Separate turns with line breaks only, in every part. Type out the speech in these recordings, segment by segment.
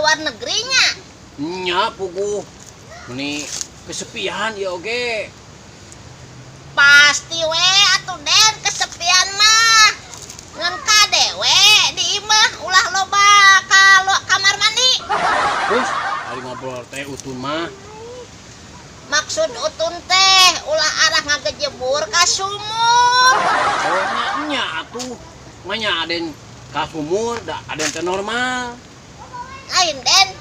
luar negerinya.
Nya puguh. Meni kesepian ya oge.
Pasti we atuh Den kesepian mah. Ngan kade we di imah ulah loba ka kamar mandi.
Terus ari ngobrol teh Utun mah.
Maksud Utun teh ulah arah ngagejebur ka sumur.
Oh nya atuh. Manya Aden ka sumur da Aden teh normal.
Lain Den.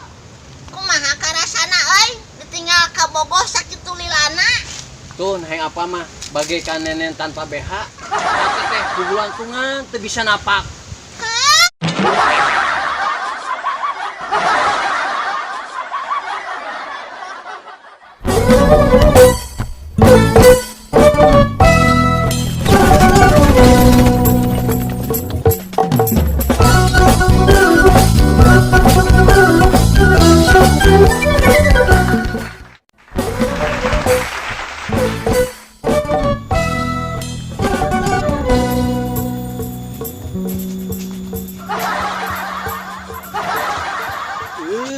Kumaha karasana euy ditinggal ka Bogoh sakitu lilana.
Tuh hayang apa mah bagaikan nenen tanpa BH. Hati teh gugulantungan teu bisa napak.
Hah?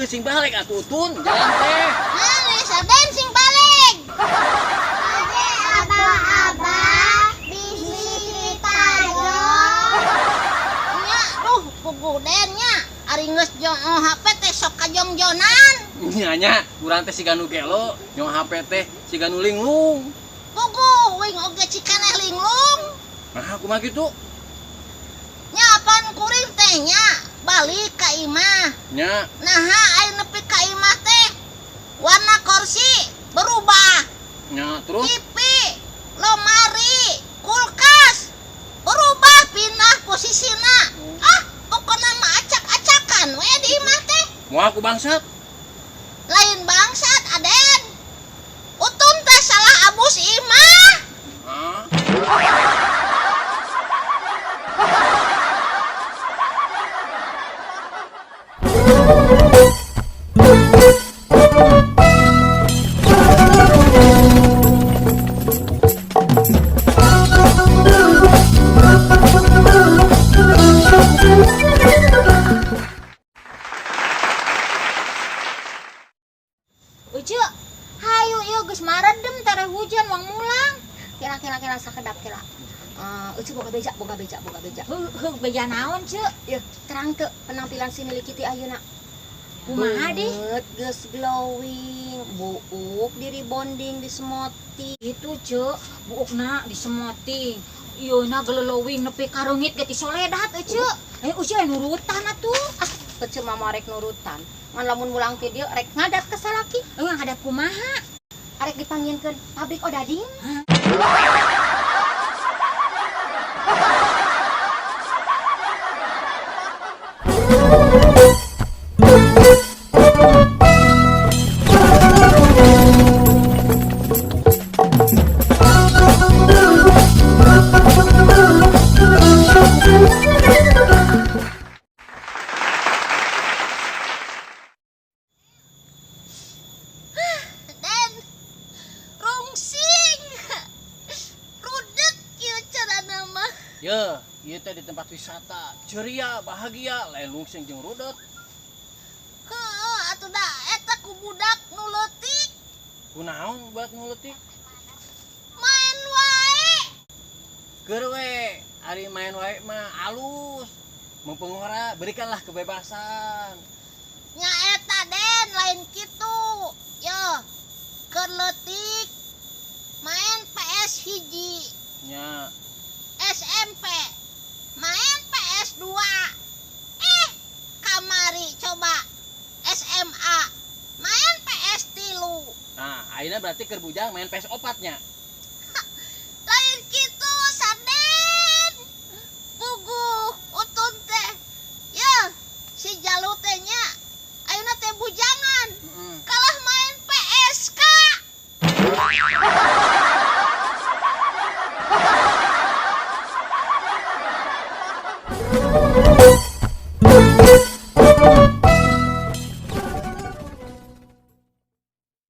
Sing balik atuh Utun, jalan teh.
Geus Aden sing balik. Ade abah-abah bisi pitajo. Nya duh puguh Den nya ari geus jong HP teh sok kajongjonan.
Nya nya, urang teh siga nu gelo, nyong HP teh siga nu linglung.
Puguh uing oge cikeneh linglung.
Nah, kumaha kitu?
Nya apaan kuring teh nya balik ka imah.
Nya.
Naha aya nepi ka imah teh warna kursi berubah.
Nya, terus
TV, lemari, kulkas berubah pindah posisina. Ah, pokona mah acak-acakan we di imah teh.
Moal ku bangsat.
Lain bangsat Aden. Utun teh salah abus imah.
Hah?
Ucu, hayu ieu geus maredem tere hujan wang mulang.
Kira-kira sakedap kira. Ucu boga beja, boga beja, boga beja.
Heuh, beja naon, Ceu?
Yeuh, terang teu penampilan si milik ti ayeuna.
Kumaha dih?
Geus glowing, buuk di rebonding, di smoothing.
Itu, Ceu, buukna di smoothing. Ieuna glowing nepi ka reungit ge ti soledat, Ucu. Ucu aya nurutan atuh.
Ah, Ucu mah rek nurutan. Ngan lamun mulang ti dieu rek ngadat ka salaki.
Ngadat kumaha?
Arek dipanggilkeun pabrik odading.
Den rungsing. Rudek ieu carana mah.
Ye, ieu teh di tempat wisata, ceria, bahagia, lain rungsing jeung rudet.
Heuh, atuh da eta ku budak nu leutik.
Kunaon budak nu leutik?
Main wae.
Keur we, ari main wae mah alus. Mempengora, berikanlah kebebasan.
Nya eta Den lain kitu. Yo, keur leutik main PS hiji.
Nya.
SMP main PS2. Kamari coba SMA main PS3.
Nah, ayeuna berarti keur bujang main PS4 nya.
Lain kitu Saden. Puguh Utun teh. Ya, si Jalu teh nya ayeuna teh bujangan. Kalah main PSK.